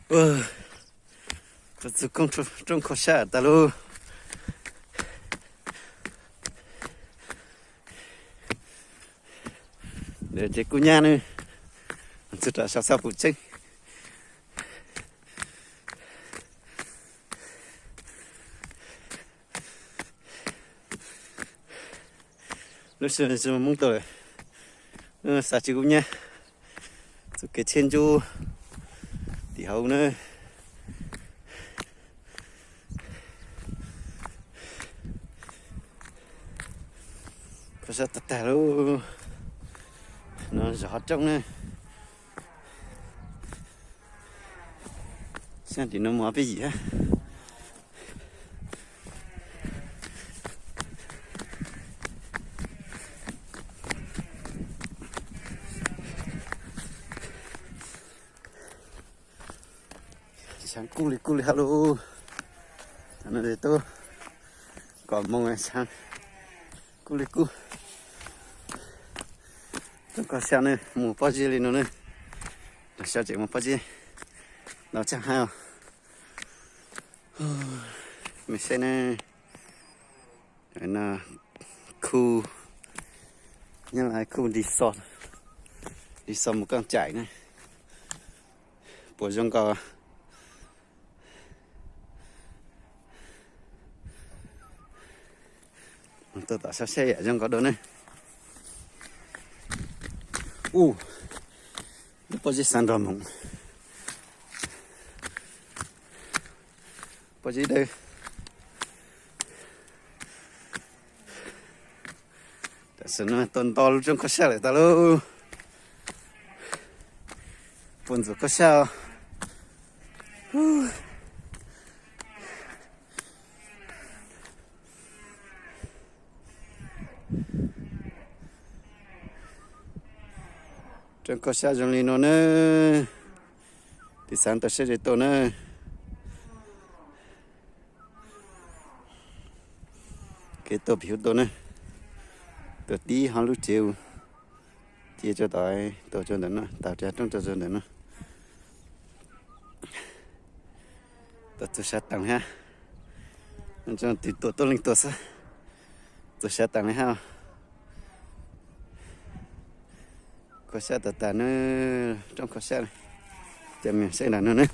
Tus txug koob rooj kho sab tas lug. Ntawm ces kuj nyab ne, txug rau saum xab pum tseeb. Lub sij hawm Moob tau lawm, xav tsis kub nyab, txoj kev tsheb ntsuab tim hauv na. Kho sab tag tag lawm, no zos hov rooj na. Sab tim no mus ob peb yim hab. Tshav kub li kub li hab lauj. Thaum no tub kom moog tshav kub li kub. Rooj kho sab ne, mus pob zeb li no ne. Los sab tseem mus pob zeb, los tsaaj hab os. Mej saib ne, khu, nyob lawm khu resort, resort mus kooj caim ne, puas zoo nkaus. Tuaj tom sab saib yam zoo nkaus dua ne. Ub, lub pob zeb xav nrog moog. Pob zeb dawb. Tam sim no tuaj nto lub rooj kho sab lawm tas lauj. Puag ntxuav kho sab os. Rooj kho sab zoo li no na. Tiv xav tau saib ze tau na. Kev tuaj pem hauv tuaj na, tuaj tib hov lub tsev ua, cia rau tom, tuaj rau ntawm no, tau rau rooj rau ntawm no. Tuaj txug sab taag hab, twb tuaj tuaj leej tuaj xwb, txug sab taag le hab. Kho sab tag tag na, rooj kho sab, cov mej saib nram no na.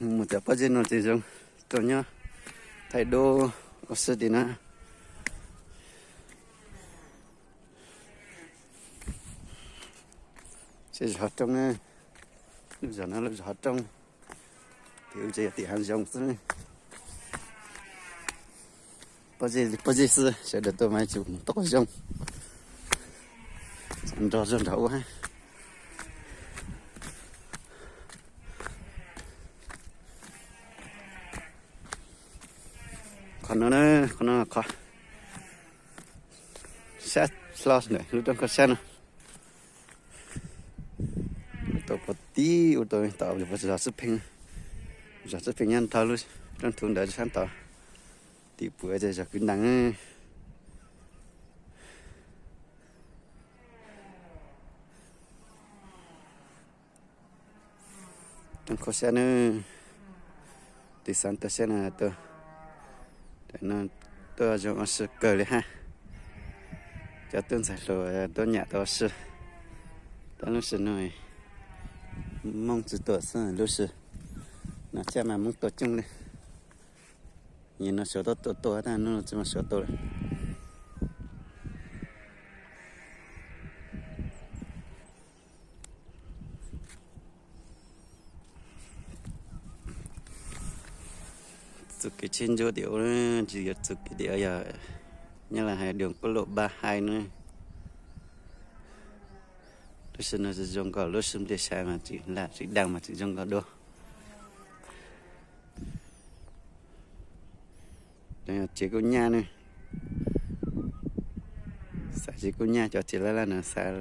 Mus cov pob zeb no tsis zoo, tuaj nyob thaij duab ua si tim na. Seb zos hov rooj na, lub zos no lub zos hov rooj, tim ub ces yog tim hav zoov xwb. Pob zeb li pob zeb xwb, sawv daws tuaj mas tsis mus tau zoo, nrog zog nrog ua hab. Qhov no, qhov no qhov sab hlo ntawm lub rooj kho sab no. Tau puag tim ub tau tom zos Xwb Pheej, zos Xwb Pheej nyob nrho lub rooj thuv ntawd sab tod, tim puag zos Kwv Ntaas. Rooj kho sab na, tiv xav tau saib na, tuaj zoo ua si kawg li hab. Cov tub ntxhais hluas tuaj nyam tau ua si. Tab lub sij hawm no Moob tsis tuaj xwb, lub sij hawm no caj mas Moob tuaj coob li. Yog no suav tuaj tuaj tuaj tab no tsis muaj suav tuaj lawm. Txuj kev tsheb ntsuab tim ub, tsis yog txuj kev tim, yog nyob lawm hais đường quốc lộ ba hai na. Lub sij hawm no zoo nkaus lub sij hawm ntiaj teb mas tsis lam tsis daag mas tsis zoo nkaus dua. Tsev kub nyab ne, xav tsev kub nyab, cov tsev laj laj no xav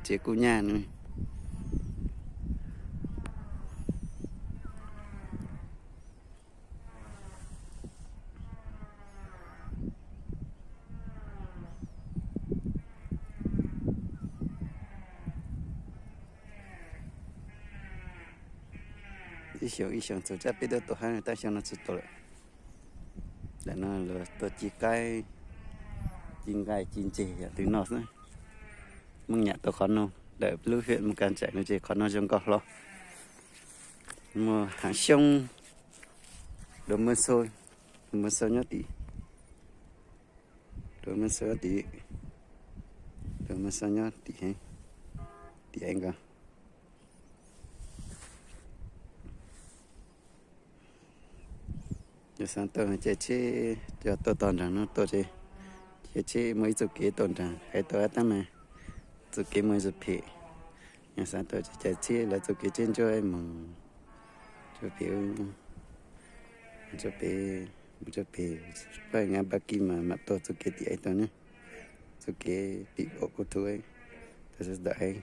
tsev kub nyab ne. Ib xyoos ib xyoos txug tsab peb tuaj tua hav, tab xyoo no tsis tua lawm. Ntawm no luag tuaj ci qaib, ci nqaij ci ntses yam twg noj xwb. Muaj nyam tau qhov no, ntawm lub hiam Mus Kas Ntsaim no ces qhov no zoo nkauj hlo. Muaj Haav Xyoob, Dua Npoo Xau, Dua Npoo Xau nyob tim, Dua Npoo Xau nyob tim, Dua Npoo Xau nyob tim, tim ib nkaus. Yog xav tuaj ces tsheb coj tuaj tog nraag no tuaj ces, ces tsheb muaj ib txuj kev tuaj nraag, hais tau ab tab mas txuj kev muaj txuj phem. Yog xav tuaj ces caij tsheb lawv txuj kev tsheb ntsuab mus tsuj pem, mus tsuj pem, mus tsuj pem, pab nqa npab kib mas mam tuaj txuj kev tim ib tug ne, txuj kev pim pam kuv thu, tuaj txog ntawm,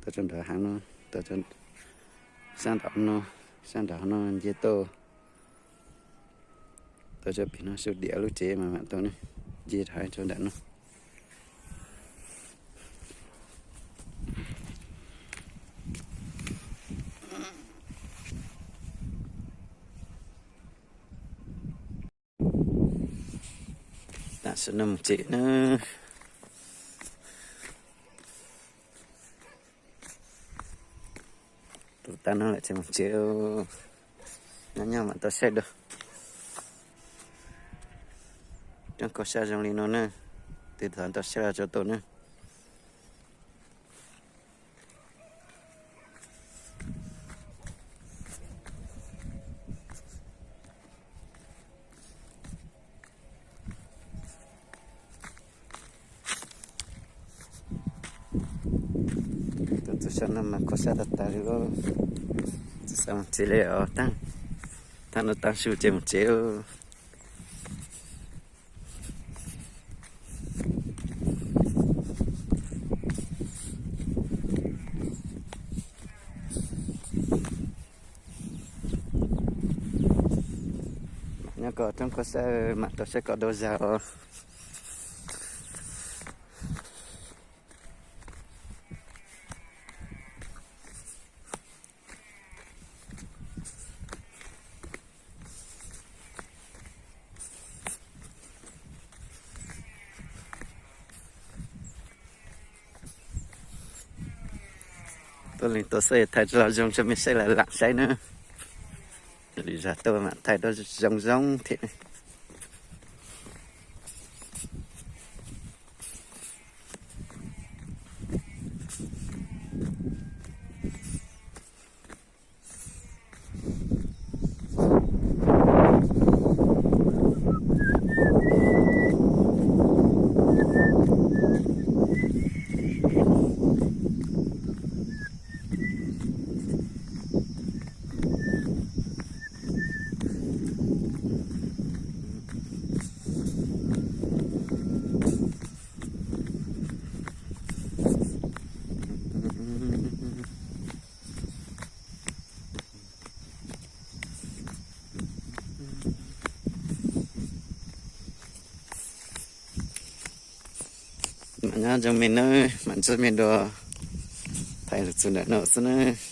tuaj txog nram haav no, tuaj txog sab nraum no, sab nraum no nce tuaj, tuaj txog pem no sub diam lub tsev mas mam tuaj ne, nce rov rau nram no. Tam sim no mus tsev na. Tus tag no lawm ces mus tsev. Nyob nyob mam tau saib dua. Roob Khaub Sab zoo li no na, tig thov tau saib los tau tuaj na. Tuaj txog sab no mas Khaub Sab tag tag li lawm. Tsis xav mus tsev li os, tag, tag no tag su ces mus tsev. Nyob koj roob Khaub Sab mam tau saib koj dua zag os. Tuaj leej tuaj saib thaij tsis los zoo tso mej saib lam lam saib na. Lwm zag tuaj mam thaij rau zoo zoo thiab. Mam nyob zoo me nawb, mam ntsib me dua, thaij lug txug ntawm no xwb nawb.